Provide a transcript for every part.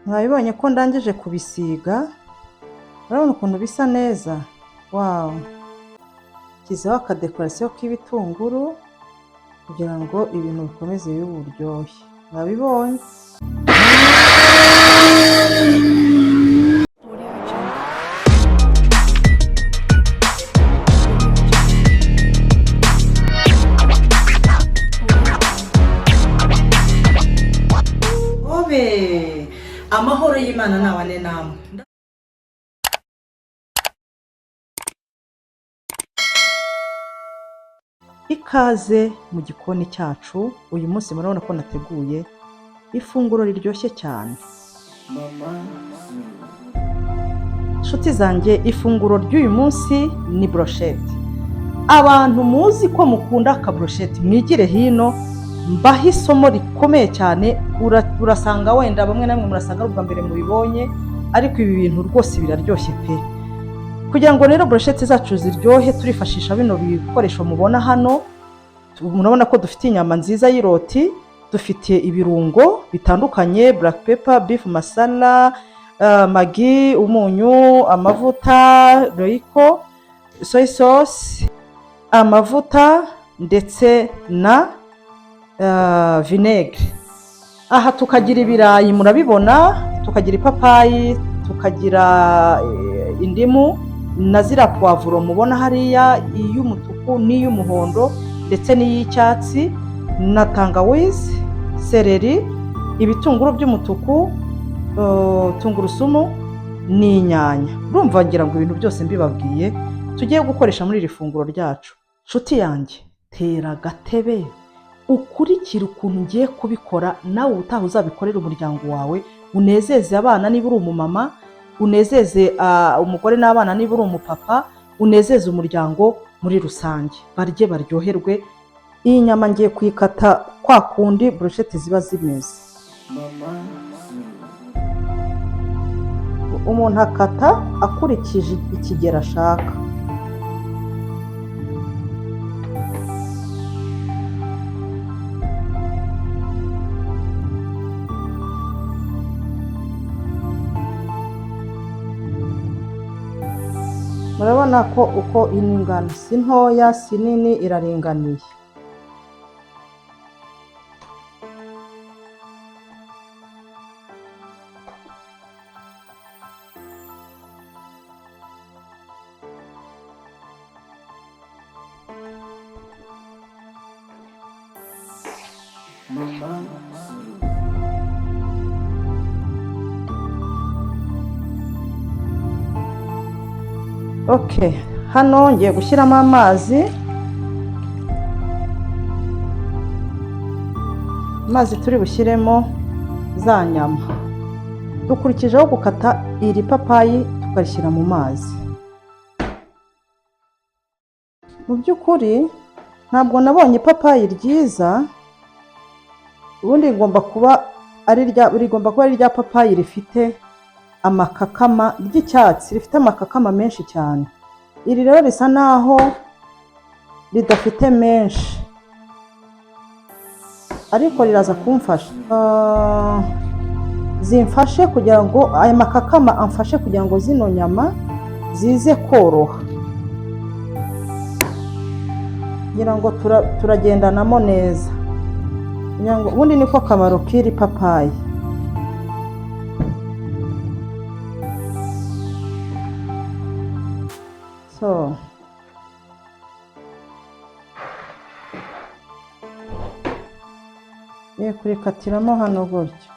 Mwabibonye ko ndangije kubisiga, urabona ukuntu bisa neza. Wow! Nshyizeho akadekorasiyo k'ibitunguru kugira ngo ibintu bikomeze bibe uburyohe. Mwabibonye? Audio Jungle. Obe amahoro y'Imana nabane namwe. Ikaze mu gikoni cyacu. Uyu munsi murabona ko nateguye ifunguro riryoshye cyane. Mama Zulu. Nshuti zanjye, ifunguro ry'uyu munsi ni broshete. Abantu muzi ko mukunda akaburoshete, mwigire hino mbahe isomo rikomeye cyane. Urasanga wenda bamwe na bamwe murasanga ari ubwa mbere mubibonye, ariko ibi bintu rwose biraryoshye pe. Kugira ngo rero broshete zacu ziryohe, turifashisha bino bikoresho mubona hano. Murabona ko dufite inyama nziza y'iroti, dufite ibirungo bitandukanye: black pepper, beef masala, Maggi, umunyu, amavuta, Royco, soy sauce, amavuta ndetse na vinaigre. Aha tukagira ibirayi, murabibona, tukagira ipapayi, tukagira indimu na ziriya puwavuro mubona hariya, iy'umutuku n'iy'umuhondo ndetse n'iy'icyatsi, na tangawizi, seleri, ibitunguru by'umutuku, tungurusumu n'inyanya. Urumva ngira ngo ibintu byose mbibabwiye tugiye gukoresha muri iri funguro ryacu. Nshuti yanjye, tera agatebe ukurikire ukuntu ngiye kubikora, nawe ubutaha uzabikorere umuryango wawe, unezeze abana niba uri umumama, unezeze umugore n'abana niba uri umupapa, unezeze umuryango muri rusange, barye baryoherwe. Iyi nyama ngiye kuyikata kwa kundi burusheti ziba zimeze. Mama Zulu. Umuntu akata akurikije ikigero ashaka. Murabona ko uko ino ingana, si ntoya si nini, iraringaniye. Mama Zulu. Okay, hano ngiye gushyiramo amazi. Amazi turi bushyiremo za nyama. Dukurikijeho gukata iri papayi tukarishyira mu mazi. Mu by'ukuri ntabwo nabonye ipapayi ryiza. Ubundi rigomba kuba ari rya papayi rifite amakakama, ry'icyatsi, rifite amakakama menshi cyane. Iri rero risa naho ridafite menshi, ariko riraza kumfasha. Zimfashe kugira ngo aya makakama amfashe kugira ngo zino nyama zize koroha, kugira ngo turagendanamo neza. Kugira ngo ubundi niko kamaro k'iri papayi. So ngiye kurikatiramo hano gutya.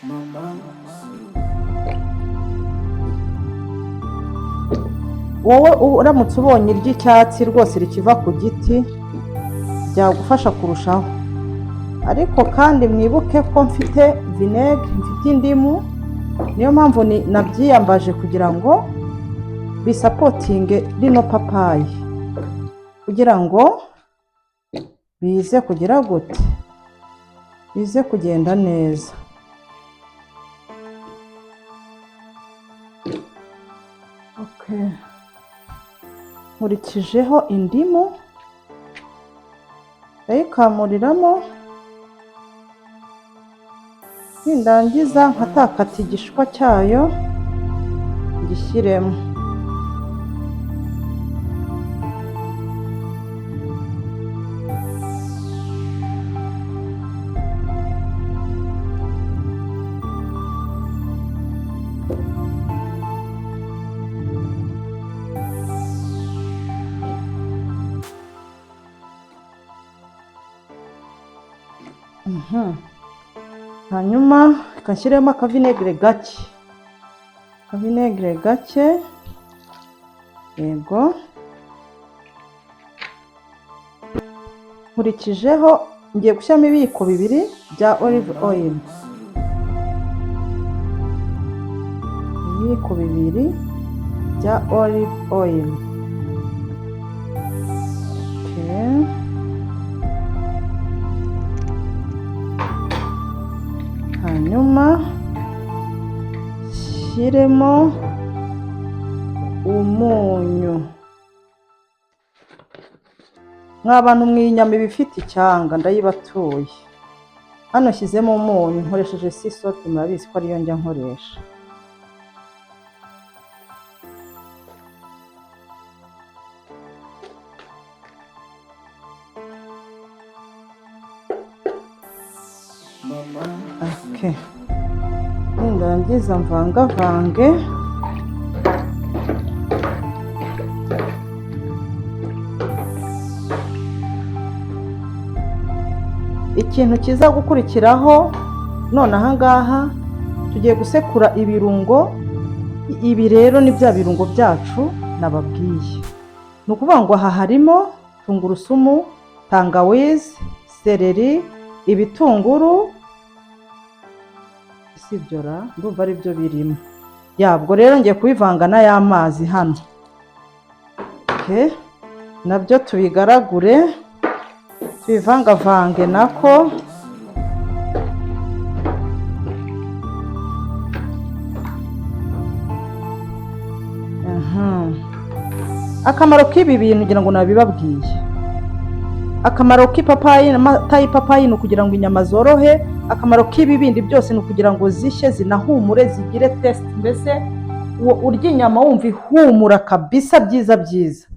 Mama Zulu. Wowe uramutse ubonye iry'icyatsi rwose rikiva ku giti, byagufasha kurushaho. Ariko kandi mwibuke ko mfite vinaigre, mfite indimu, niyo mpamvu nabyiyambaje kugira ngo bisapotinge rino papayi, kugira ngo bize kugira gute, bize kugenda neza. Okay. Nkurikijeho indimu, ndayikamuriramo, nindangiza nkatakata igishishwa cyayo ngishyiremo. Hanyuma reka nshyiremo akavinegere gake, akavinegere gake, yego. Nkurikijeho ngiye gushyiramo ibiyiko bibiri bya olive oil, ibiyiko bibiri bya olive oil. Okay. Hanyuma nshyiremo umunyu. Mwa bantu mwe, inyama iba ifite icyanga, ndayibatuye. Hano nshyizemo umunyu nkoresheje sea salt, murabizi ko ariyo njya nkoresha. Mama. Okay. Nindangiza mvangavange. Ikintu kiza gukurikiraho none aha ngaha, tugiye gusekura ibirungo. Ibi rero ni bya birungo byacu nababwiye. Ni ukuvuga ngo aha harimo tungurusumu, tangawizi, seleri, ibitunguru, si ibyo ra, ndumva ari byo birimo. Yabwo rero ngiye kubivanga n'aya mazi hano. Okay. Nabyo tubigaragure, tubivangavange nako. Aha. Akamaro k'ibi bintu ngira ngo nabibabwiye. Akamaro k'ipapayi, amata y'ipapayi ni ukugira ngo inyama zorohe. Akamaro k'ibi bindi byose ni ukugira ngo zishye, zinahumure, zigire taste, mbese uwo urya inyama wumva ihumura kabisa, byiza byiza.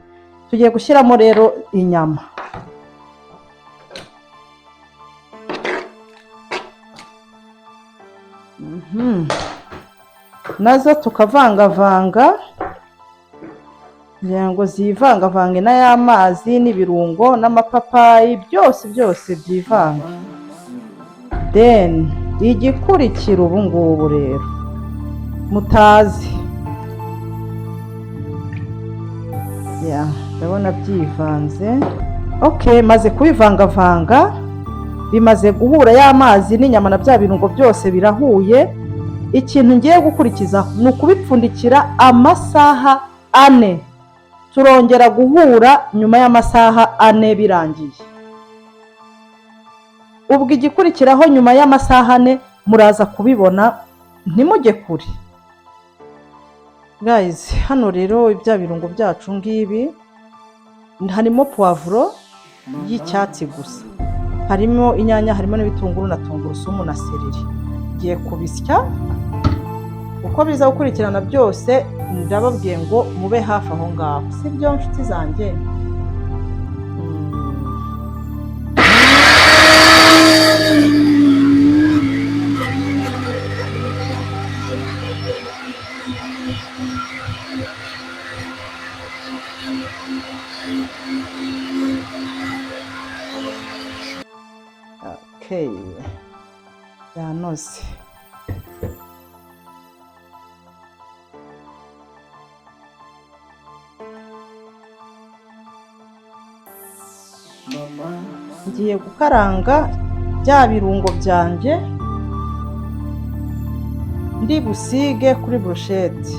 Tugiye gushyiramo rero inyama. Nazo tukavangavanga kugira ngo zivangavange n'aya mazi n'ibirungo n'amapapayi, byose byose byivange. Then igikurikira ubu ngubu rero mutazi ya, ndabona byivanze. Okay, maze kubivangavanga, bimaze guhura ya mazi n'inyama na bya birungo byose birahuye. Ikintu ngiye gukurikiza ni ukubipfundikira amasaha 4. Turongera guhura nyuma y'amasaha 4 birangiye. Ubwo igikurikiraho nyuma y'amasaha 4 muraza kubibona, ntimujye kure. Guys, hano rero bya birungo byacu ngibi, harimo puwavuro y'icyatsi gusa, harimo inyanya, harimo n'ibitunguru na tungurusumu na seleri. Ngiye kubisya, uko biza gukurikirana byose ndababwiye ngo mube hafi aho ngaho, si byo nshuti zanjye? Okay, byanoze. Mama. Ngiye gukaranga bya birungo byanjye ndi busige kuri broshete.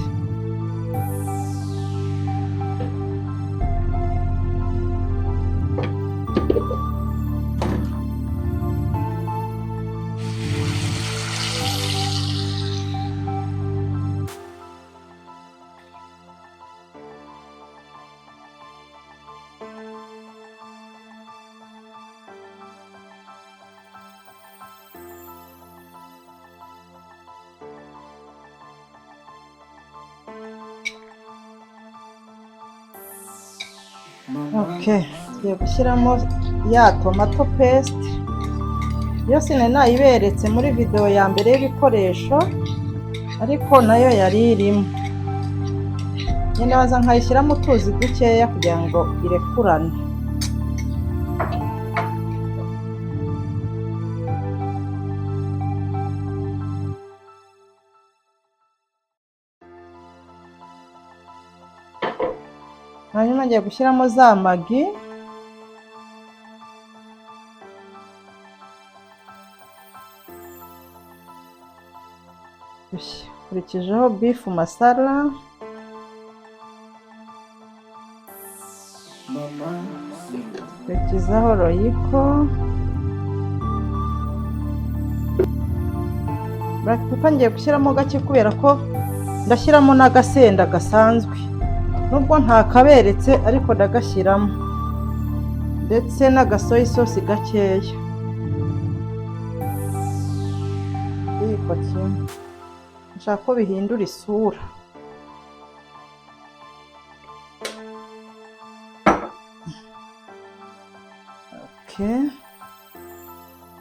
Okay, tugiye gushyiramo ya tomato paste. Yo sinari nayiberetse muri video ya mbere y'ibikoresho, ariko nayo yari irimo. Ngenda baza nkayishyiramo utuzi dukeya kugira ngo irekurane. Hanyuma ngiye gushyiramo za Maggi. Kurikijeho beef masala. Mama Zulu. Kurikizaho Royco, black pepper. Ngiye gushyiramo gake kubera ko ndashyiramo n'agasenda gasanzwe, nubwo ntakaberetse ariko ndagashyiramo, ndetse n'agasoy sauce gakeya, ikiyiko kimwe. Nshaka ko bihindura isura. Okay.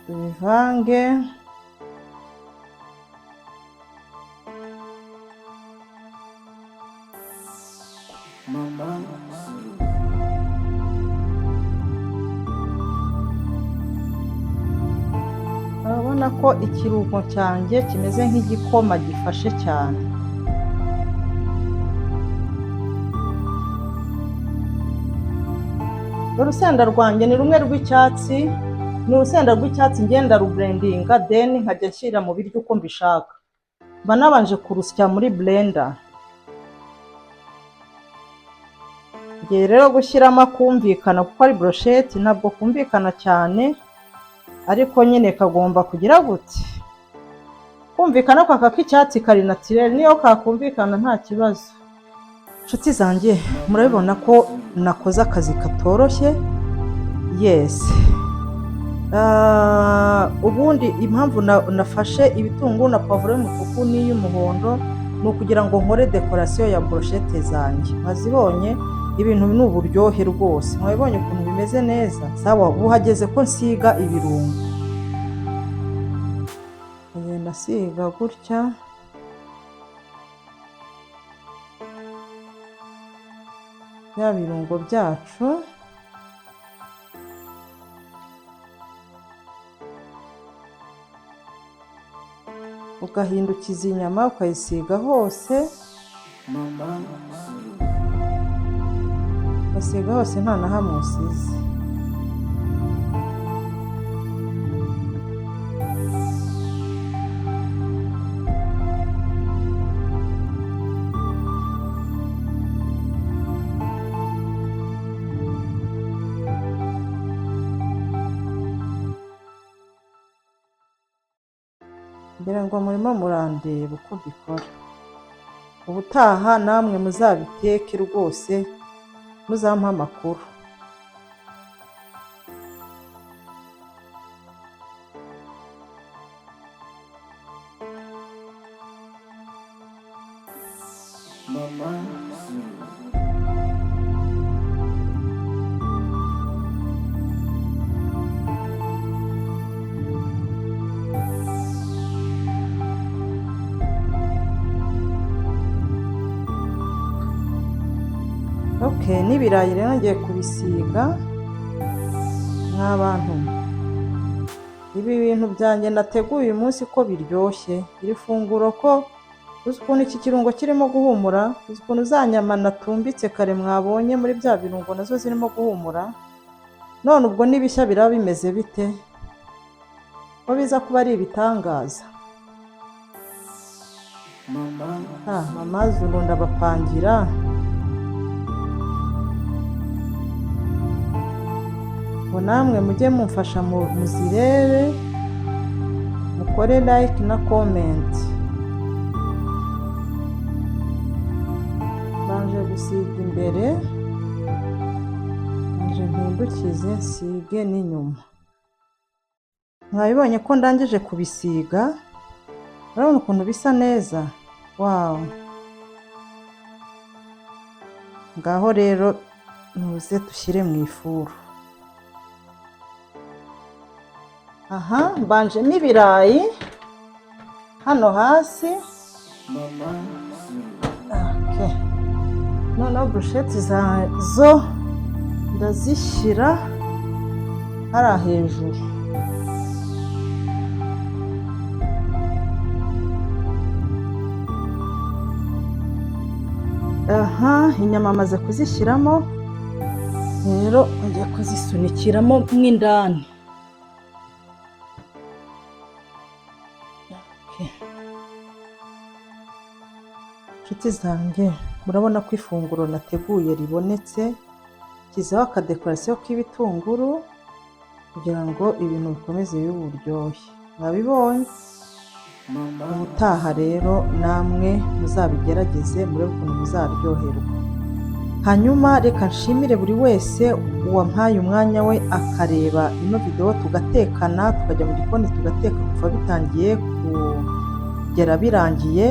Tubivange. Mama Zulu. Urabona ko ikirungo cyanjye kimeze nk'igikoma gifashe cyane. Urusenda rwanjye ni rumwe rw'icyatsi, ni urusenda rw'icyatsi, ngenda rublendinga, then nkajya nshyira mu biryo uko mbishaka. Mba nabanje kurusya muri blender. Ngiye rero gushyiramo akumvikana kuko ari brochette, ntabwo kumvikana cyane, ariko nyine kagomba kugira gute kumvikana ko aka k'icyatsi kari naturel, niyo kakumvikana nta kibazo. Inshuti zanjye, murabibona ko nakoze akazi katoroshye. Yes. Ubundi impamvu nafashe ibitunguru na poivron y'umutuku n'iy'umuhondo ni ukugira ngo nkore décoration ya brochette zanjye. Mwazibonye, ibintu ni uburyohe rwose. Mwabibonye ukuntu bimeze neza. Sawa, ubu hageze ko nsiga ibirungo. Ngenda nsiga gutya. Bya birungo byacu. Ugahindukiza inyama, ukayisiga hose. Mama Zulu. Ugasiga hose, nta na hamwe usize. Ngira ngo murimo murandeba uko mbikora. Ubutaha namwe muzabiteke rwose, muzampe amakuru. Mama Zulu. Okay, n'ibirayi rero ngiye kubisiga. Mw'abantu, ibi bintu byanjye nateguye uyu munsi ko biryoshye, iri funguro, ko uzi ukuntu iki kirungo kirimo guhumura, uzi ukuntu za nyama natumbitse kare mwabonye muri bya birungo nazo zirimo guhumura. None ubwo n'ibishya biraba bimeze bite? Ko biza kuba ari ibitangaza. Mama. Ah, Mama Zulu ndabapangira. Ngo namwe mujye mumfasha muzirebe, mukore like na comment. Mbanje gusiga imbere, mbanje mpindukize nsige n'inyuma. Mwabibonye ko ndangije kubisiga, urabona ukuntu bisa neza. Wow! Ngaho rero. Muze dushyire mu ifuru. Aha mbanjemo ibirayi hano hasi. Mama Zulu. Okay. Noneho brosheti zo ndazishyira hariya hejuru. Aha inyama amaze kuzishyiramo, rero ngiye kuzisunikiramo mo indani. Okay. Inshuti zanjye, murabona ko ifunguro nateguye ribonetse. Nshyizeho akadekorasiyo k'ibitunguru kugira ngo ibintu bikomeze bibe uburyohe. Mwabibonye? Mama. Ubutaha rero namwe muzabigerageze, murebe ukuntu muzaryoherwa. Hanyuma reka nshimire buri wese wampaye umwanya we akareba ino videwo, tugatekana, tukajya mu gikoni tugateka kuva bitangiye kugera birangiye.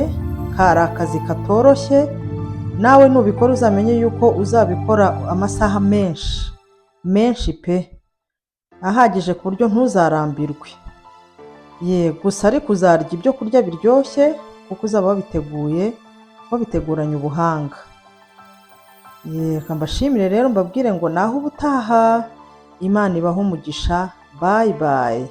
Kari akazi katoroshye. Nawe nubikora uzamenye yuko uzabikora amasaha menshi menshi pe, ahagije ku buryo ntuzarambirwe. Ye gusa ariko uzarya ibyo kurya biryoshye kuko uzaba wabiteguye, wabiteguranye ubuhanga. Ye, reka mbashimire rero, mbabwire ngo naho ubutaha. Imana ibahe umugisha. Bye bye.